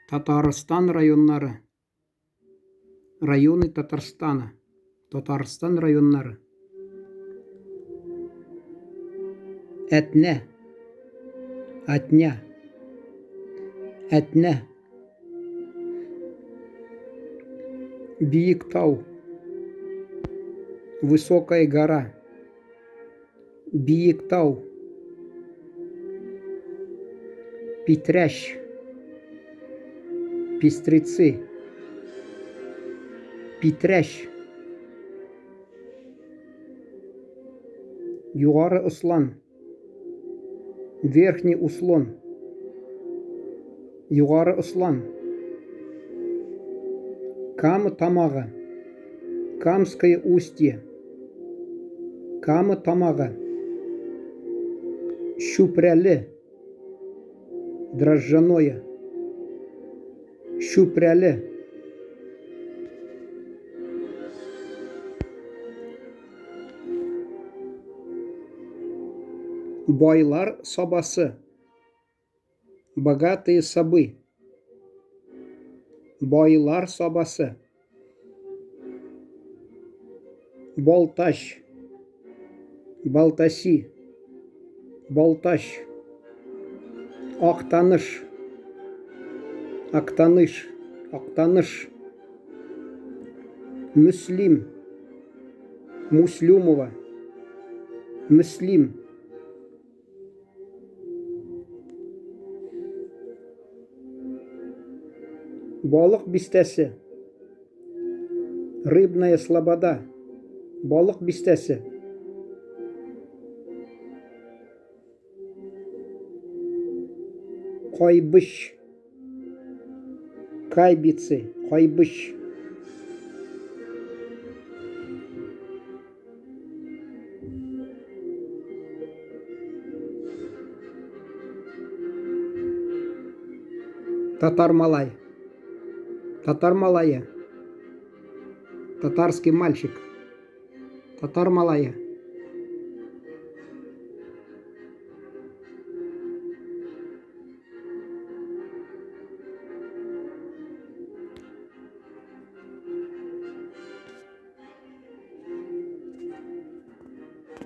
Татарстан районнары. Районы Татарстана. Татарстан районнары. Әтнә. Атня. Әтнә. Биек тау. Высокая гора. Биек тау. Питрәч. Пестрецы. Питрәч. Югары Ослан. Верхний Услон. Югары Ослан. Кама тамагы. Камское устье. Кама тамагы. Чүпрәле. Дрожжаное. Чүпрәле. Байлар Сабасы. Богатые Сабы. Байлар Сабасы. Балтач. Балтаси. Балтач. Актаныш. Актаныш. Актаныш. Мөслим. Муслюмова. Мөслим. Балык бистәсе. Рыбная слобода. Балык бистәсе. Кайбыч. Кайбицы. Кайбыч. Татар малай. Татар малае. Татарский мальчик. Татар малае.